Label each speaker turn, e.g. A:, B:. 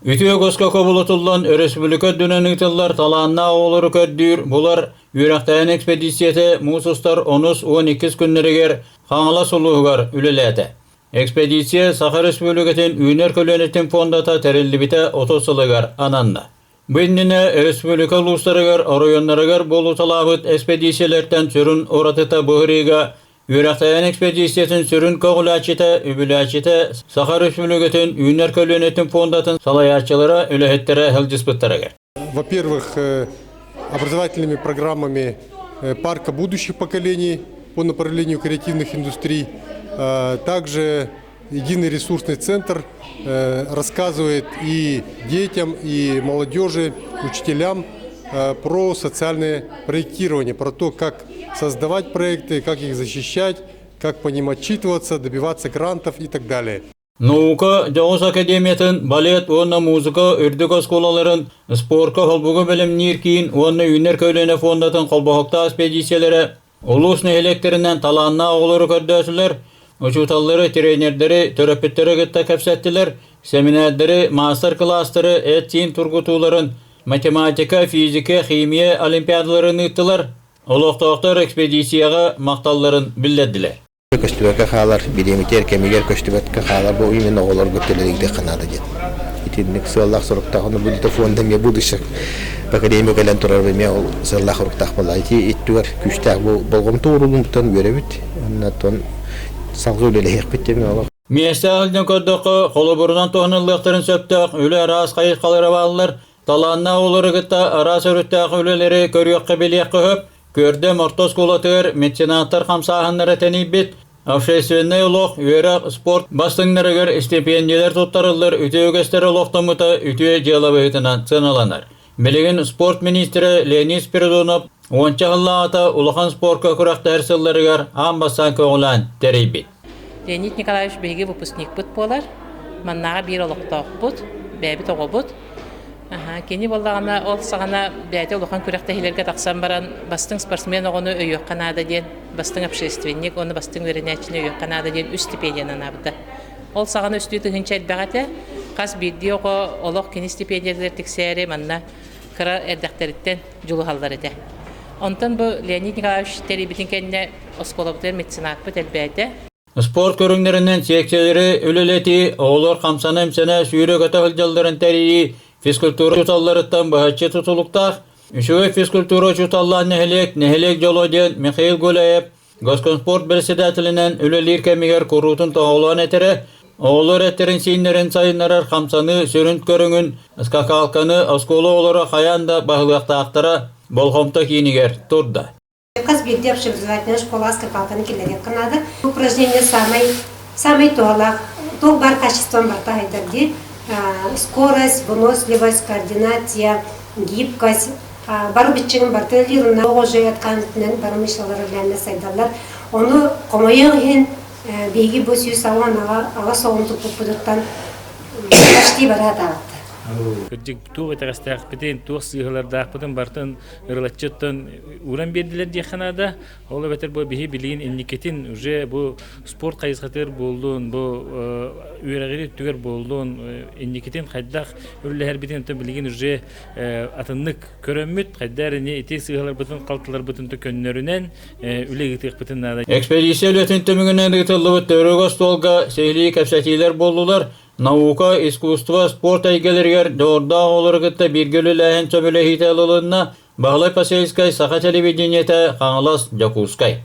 A: Үтүө үгэскэ кубулутуллан өрөспүүбүлүкэ үрдүнэн ыытыллар талааннаах оҕолору көрдүүр, булар үөрэхтээһин экспедицията муус устар онус 12 күннэригэр Хаҥалас улууһугар үлэлээтэ. Экспедиция Саха Өрөспүүбүлүкэтин үүнэр көлүөнэтин фондата тэриллибитэ 30 сылыгар ананна. Бу иннинэ өрөспүүбүлүкэ улуустарыгар, оройуоннарыгар буолуталаабыт экспедициялэртэн сүрүн уратыта бу сырыыга Үөрэхтээһин экспедициятын сүрүн көҕүлээччитэ, үбүлээччитэ Саха Өрөспүүбүлүкэтин үүнэр көлүөнэтин фондатын салайааччылара, үлэһиттэрэ сылдьыспыттарыгар.
B: Во-первых, образовательными программами парка будущих поколений по направлению креативных индустрий. Также единый ресурсный центр рассказывает и детям, и молодежи, учителям про социальное проектирование, про то, как создавать проекты, как их защищать, как по ним отчитываться, добиваться грантов и так далее.
A: Наука дьоҕус академиятын балет уонна музыка үрдүк оскуолаларын спорка холбугу бэлэмниир киин уонна үүнэр көлүөнэ фондатын холбоһуктаах экспедициялэрэ Улуус нэһилиэктэринэн талааннаах оҕолору көрдөөтүлэр, учууталлары, тренердэри, төрөппүттэри кытта кэпсэттилэр, сэминээрдэри, маастар-кылаастары, эт-сиин тургутууларын, математика, физика, химия олимпиадаларын ыыттылар, олохтоохтор экспедицияҕа махталларын биллэрдилэр.
C: Көстүбэккэ хаалар, бириэмитигэр кэмигэр көстүбэккэ хаалар бу именно оҕолорго төлөрүйдүөххэ наада диэн. Итинник сыаллаах-соруктаах, ону будет фонда эмиэ будущих поколение кэлэн турар эмиэ ол сыаллаах-соруктаах буолла. Ити иттүгэр күүстээх бу болҕомто уурулунтан үөрэбит. Оннотон салгыы үлэлэһиэхпит диэн олох.
A: Миэстэ сылдьан көрдөххө, холобурунан туһаныллыахтарын сөптөөх үлэ араас хайысхалара бааллар. Талааннаах оҕолору кытта араас өрүттээх үлэлэри көрүөххэ-билиэххэ сөп. Күөрдэм орто оскуолатыгар меценаттар хамсааһыннара тэнийбит, общественнай олох, үөрэх, спорт бастыҥнарыгар истипиэндьийэлэр туттарыллар үтүө үгэстэр олохтоммута үтүө дьыала быһыытынан сыаналанар. Билигин спорт миниистирэ Леонид Спиридонов уонча сыллааҕыта улахан спорка күрэхтэһэр сылларыгар аан бастаан көҕүлээн тэрийбит.
D: Леонид Николаевич биһиги выпускникпыт буолар. Маннааҕы биир олохтоохпут, бэйэбит оҕобут. Кини буоллаҕына ол саҕана бэйэтэ улахан күрэхтэһиилэргэ тахсан баран бастыҥ спортсмен оҕону өйүөххэ наада диэн, бастыҥ общественник уонна бастыҥ үөрэнээччини өйүөххэ наада диэн үс стипендияны анаабыта. Ол саҕана үстүү тыһыынча элбэх этэ. Хас биирдии оҕо олох кини стипендиятыгар тиксээри манна кыра эрдэхтэриттэн дьулуһаллар этэ. Онтон бу Леонид Николаевич тэрийбитин кэннэ оскуолабытыгар меценатпыт элбээтэ.
A: Спорт көрүҥнэринэн сиэксэлэри үлэлэтии, оҕолор хамсана-имсэнэ, сүүрэ-көтө сылдьалларын тэрийии физкультура учууталларыттан быһаччы тутулуктаах. Үчүгэй физкультура учууталлаах нэһилиэк, нэһилиэк дьоло диэн Михаил Гуляев Госкомспорт председателинэн үлэлиир кэмигэр куруутун тоһоҕолоон этэрэ, оҕолор эттэрин-сииннэрин сайыннарар хамсаныы сүрүн көрүҥүн скакалканы оскуола оҕолоро хайаан да баһылыахтаахтара болҕомто киинигэр турда.
E: Хас биирдии общеобразовательнай школаҕа скакалканы киллэриэххэ наада. Упражнение самай самай туһалаах, туох баар качеством барыта сайдар дии. Скорость, выносливость, координация, гибкость бары быччыгын барыта үлэлиир. Онно оҕо уже аткаан бары мышцалар үлээннэ сайдаллар. Ону хомойуох иһин биһиги бу 108 оҕону туппуппутуттан почти бара сатаабыттар.
F: Кырдьык туох итэҕэстээхпитин, туох сыыһалардаахпытын барытын ырылаччыттан ууран биэрдилэр диэххэ наада. Ол эбэтэр бу биһи билигин инникитин уже бу спорт хайысхатыгар буоллун, бу үөрэҕири өттүгэр буоллун, инникитин хайдах үлэлэһэрбитин оттон билигин уже атыннык көрөммүт, хайда эрэ ити сыыһаларбытын, халтыларбытын көннөрүнэн үлэ ыытыахпытын наада.
A: Экспедиция үлэтин түмүгүнэн ыытыллыбыт төгүрүк остуолга сиһилии кэпсэтиилэр буоллулар. Наука, искусство, спорт эйгэлэригэр дьоҕурдаах оҕолору кытта бииргэ үлэлээһин сөбүлэһиитэ ылылынна. Баһылай Посельскай, Саха телевидениетэ, Хаҥалас, Дьокуускай.